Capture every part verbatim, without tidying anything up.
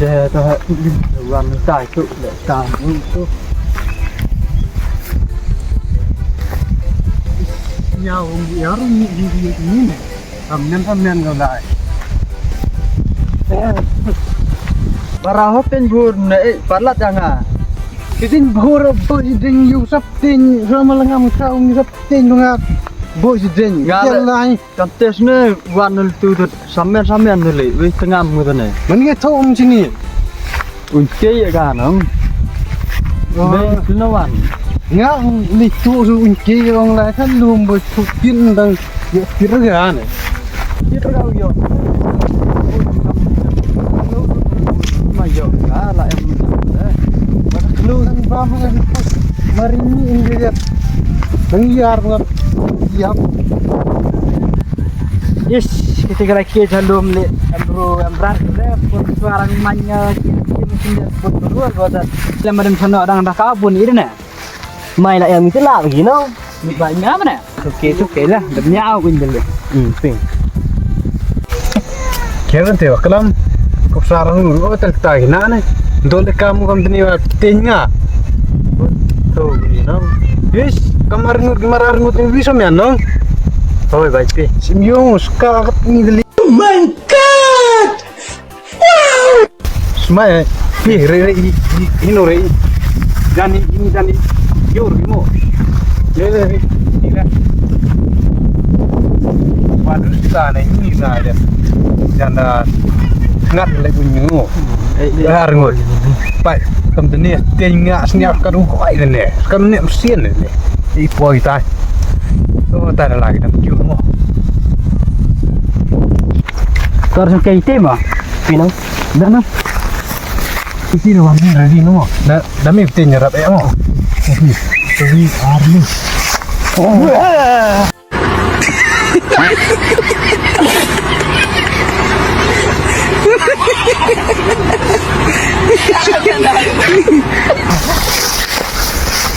Eh, ta ha, wan tai tu, le ta tu. Nya, um, ya, um, ni, ni, ni, ni. Kam nen, kam nen, ko lai. Eh, bara hopin bur ne, eh, palat anga. Kitin bur, bo, iding, yu, sap, tin, sama, lengam, kau, yu, sap, tin, bunga. Bo, iding. Nga le. Lai. Kam tes ne wan nul tu tu samen samen nul le wei tengam ngut ne. Mani nge thom sini. Un ke ya ga nang. Oh. Ne tu na wan. Nga ni tu su un ke ong lai kan lum bo tu kin dang ya kira ga ne. Kira ga yo. Ma yo ga la em. Lu nang ba ma mari ni in dia. Nang yar ngar. Yap. Ish, kita kira kita lum le, em bro, em brat, le, pun suara manya, kita mesti dia pun berdua, gua dah, le, madam sana orang dah kabun ini ne. Mai lah yang itu lah, begini. Ni banyak mana? Oke, oke lah, demi aku ini dulu. Hmm, ping. Kevin te, kalam, kop sarang, oh, tak tak, na ne. Dole kamu kam tini wa, tinga. To, you know. Yes, kamar ngut, kamar ngut ni bisa mian, no? Hoi, bai pi. Sim yung, ska kat ni dali. Oh my God! Wow! Smai, pi, re, re, i, i, ino re, i. Dani, ini dani. Yo, rimo. Re, re, re. Ila. Waduh, sana ini na aja. Janda ngat le bunyu. Eh, eh. Har ngut. Pai, kam tene, tenga sniap ka ruh, ai, tene. Kam ne mesin, tene. I poi tai. Oh, tai lagi, tam kiu mo. Kar sa kai tema. Pino. Dana. Isi no, wani ready no. Da, dami tenga rap, eh, mo. Tapi, tapi, army. Oh.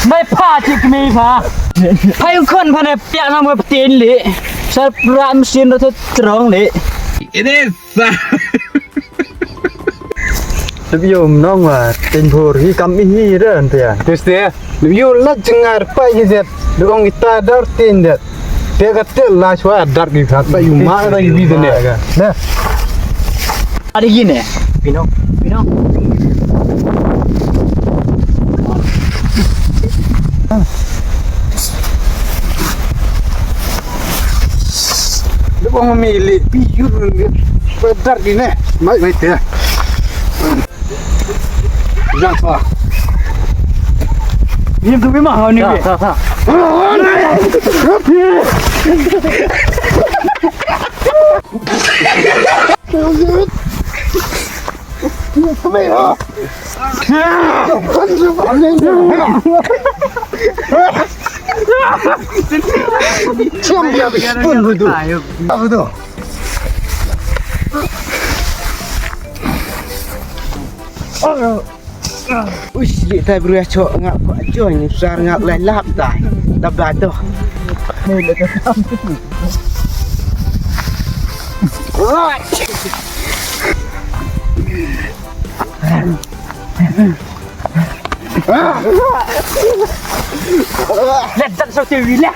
Mai pha tik mi pha. Phai khon pha ne pia na mo ptin li. Sa pram sin ro strong li. It is. Lep ïoh nong wa, tin bhur hi kam hi ren te ya. Tis te, lep ïoh la jngar pa hi det, lep ong ita dar tin det. Te ka te la chwa dar ki khat pa yu ma da yu bi ne. Ne. Ada gini. Pino, pino. Lep ong mi li pi yur ngi pa dar di ne. Mai, mai te. Jang sa. Ni tu bi ma ha ni. Sa, sa, sa. Uish, li tai bru ya chok ngap ko ajo ni sar ngap lai lap tai. Dab da doh. Let that so te wi la.